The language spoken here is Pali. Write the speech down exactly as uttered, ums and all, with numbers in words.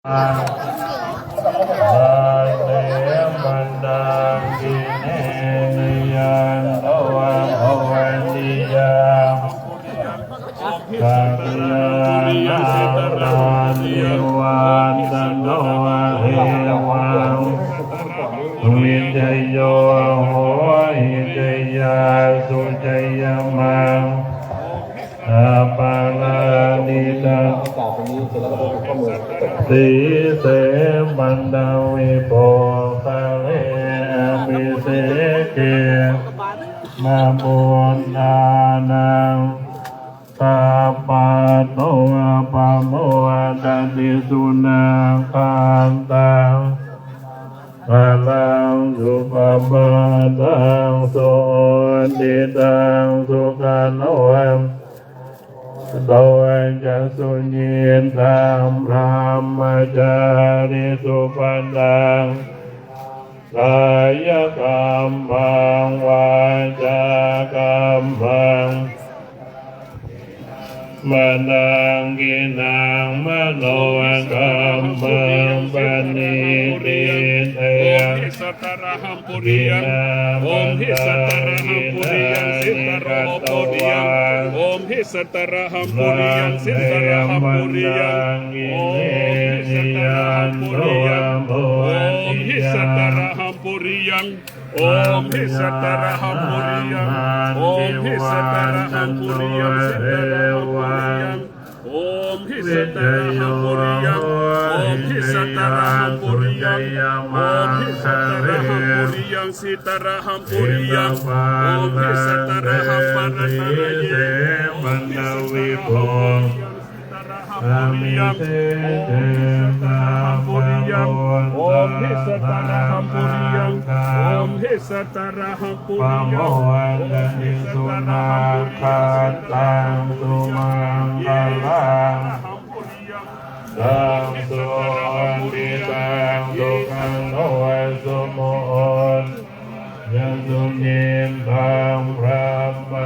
Bhante maṇḍaṃ imindiyanto bhavantiyā kalyāṇaṃ nivāsato evaṃ vijayo hohi jayassu jayamaṅ aparājita sīse paṭhavipokkhare abhiseke mahapuññānaṃ aggappatto pamodati. Sunakkhattaṃ balaṃ supabhātaṃ suhuṭṭhitaṃ sukhaṇo sumuhutto ca suyiṭṭhaṃ brahmacārisu. Padakkhiṇaṃ kāyakammaṃ vācākammaṃ padakkhiṇaṃ manokammaṃ paṇidhī te padakkhiṇā. Om Hisatarahaṃ puriyaṃ. Om Hisatarahaṃ puriyaṃ. Sitarahaṃ puriyaṃ. Om Hisatarahaṃ puriyaṃ. Sitarahaṃ puriyaṃ. Om Hisatarahaṃ puriyaṃ. Om Hisatarahaṃ puriyaṃ. Om Hisatarahaṃ puriyaṃ. Om Hisatarahaṃ puriyaṃ. Sitarahaṃ puriyaṃ. Om Hisatarahaṃ puriyaṃ. Om Hisatarahaṃ puriyaṃ. Om Hisatarahaṃ puriyaṃ. Sitarahaṃ puriyaṃ. Om Hisatarahaṃ parataraye. Om Hisatarahaṃ puriyaṃ. Sitarahaṃ puriyaṃ. Om Hisatarahaṃ puriyaṃ. Om Hisatarahaṃ puriyaṃ. Om Hisatarahaṃ puriyaṃ. Om Hisatarahaṃ puriyaṃ. Sitarahaṃ puriyaṃ. Sunakkhattaṃ sumaṅgalaṃ suhuṭṭhitaṃ sukhaṇo sumuhutto ca suyiṭṭhaṃ brahma